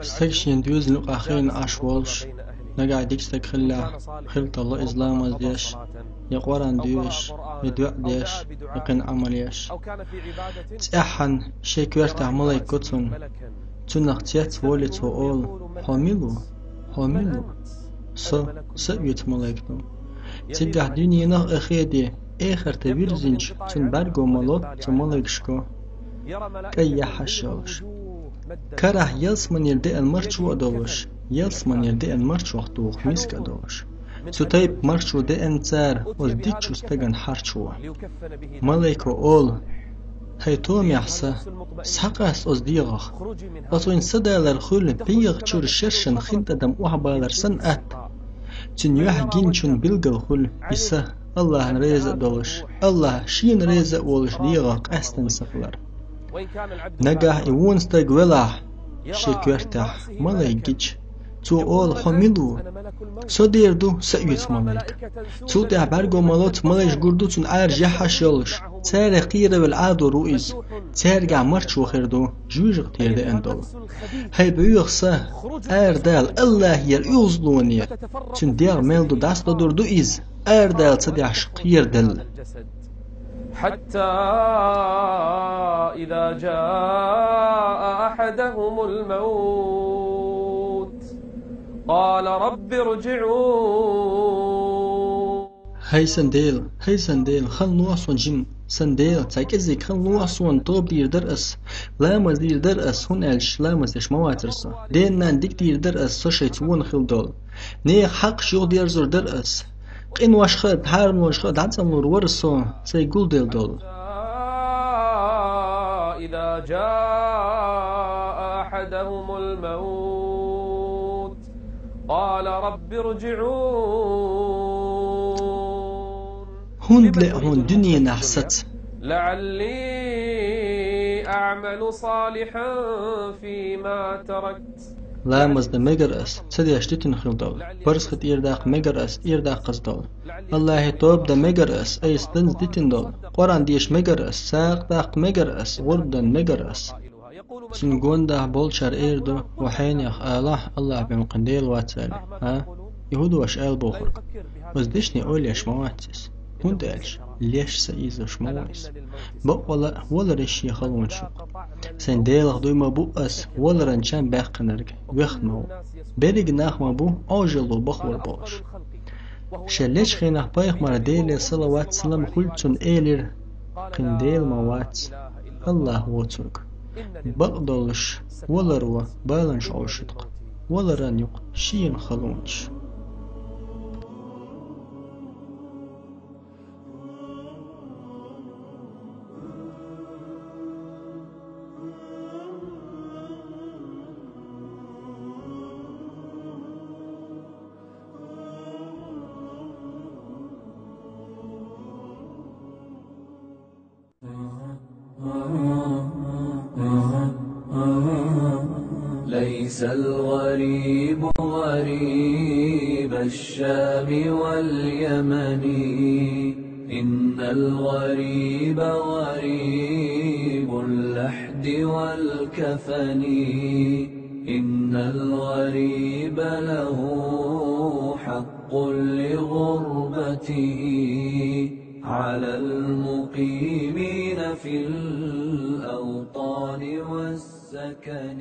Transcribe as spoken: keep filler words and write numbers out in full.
Стаг шен доьзалан юкъахь хиъна Ӏаш волуш, нагахь дика стаг хиллехь, хила тарло иза ламаз деш, я Къуръан доьшуш, я доӀа деш, я кхин Ӏамал еш. ЦӀеххьана шен коьртехь малайк го цунна. Цунах цецволий, цо олу: «Хьо мила ву? Хьо мила ву?» «Со, са а вуьйцу малайк ду». Цигахь дуьненах а хеде, эхарта вирзинчу цунна бӀаьрго мало цу малайкашка, кӀай яххьаш йолуш. Карахь ялсаманера деана марчо а долуш, ялсаманера деана марчох туху миска а долуш. Цу тайпа марчо деана цара оцу дикачу стагана харчо. Малайко олу: «ХӀай томехь са, схьакъаста оцу дегӀах. Оцу вайн са далар хуьлу пхьегӀа чуьра шершан хин тӀадам охьабалар санна атта. Цуьнан юьхь гиначун билгал хуьлу и са, Аллахьна реза а долуш, Аллахь шена реза а волуш дегӀах къаьстина са хилар». Нагахь и вон стаг велахь, шен коьртехь малайк гича, цо олу: «Хьо мила ву?» «Со дера ду, са а вуьйцу малайк». Цул тӀаьхьа бӀаьрго мало цу малайкаша гур ду цунна Ӏаьржа яххьаш йолуш. Царах кхеравелла Ӏадор ву иза. Цаьргахь марчо хир ду, жоьжахатера деана долу. ХӀай боьха са, арадала Аллахьера оьгӀазлонера, цуьнан дегӀ мел ду дӀасадодур ду иза, арадала ца деш кхераделла. حتى إذا جاء أحدهم الموت قال رب ارجعون. ХӀай сан Дела, хӀай сан Дела, хан лохьа суна жима, сан Дела, цхьа кӀеззиг хан лохьа суна, тоба дийр дара ас, ламаз дийр дара ас, хӀунда аьлча ламаз деш ма вацара со. Ден-нанна дика дийр дара ас, со шайца вон хила долу. Нехан хьакъаш юхадерзур дара ас. Къиношха а, хьарамошха а дӀацӀанлур вара со, сайн гулделла долу. إذا جاء أحدهم الموت قال رب ارجعون. ХӀунда лаьа хьуна дуьненахь саца? لعلي أعمل صالحا فيما تركت. Ламаз дан мегара ас, ца деш дитина хила долу. Парзхо тӀера даккха мегара ас, тӀера даккхаза долу. Аллахье тоба дан мегара ас, айса данза дитина долу. Къуръан деша мегара ас, сагӀа даккха мегара ас, гӀурба дан мегара ас. Цуьнан гондахь болчара эр ду: «Ва хьенех алахь, Аллахь бен кхин Дела вац», — аьлла, хӀа? И хӀун ду аша аьлла бохург? Оцу дешнийн ойла еш ма вац иза. ХӀунда аьлча леш са ийзош ма ву иза. Бакъвала валаре шен халонаш ю-кх. Сайн Делах дуй ма бу ас, валаран чам баьккхинарг вехна ма ву. Берриг нах ма бу Ӏожалло бахор болуш. Шен лечу хенахь пайхамар, Деле салават-салам хуьлда цунна, элира: «Кхин Дела ма вац, Аллахь воцург. Бакъдолуш валаро баланаш Ӏовшуьйту-кх, валаран ю-кх шена халонаш». ليس الغريب غريب الشام واليمن، إن الغريب غريب اللحد والكفن. إن الغريب له حق لغربته على المقيمين في الأوطان والسكن.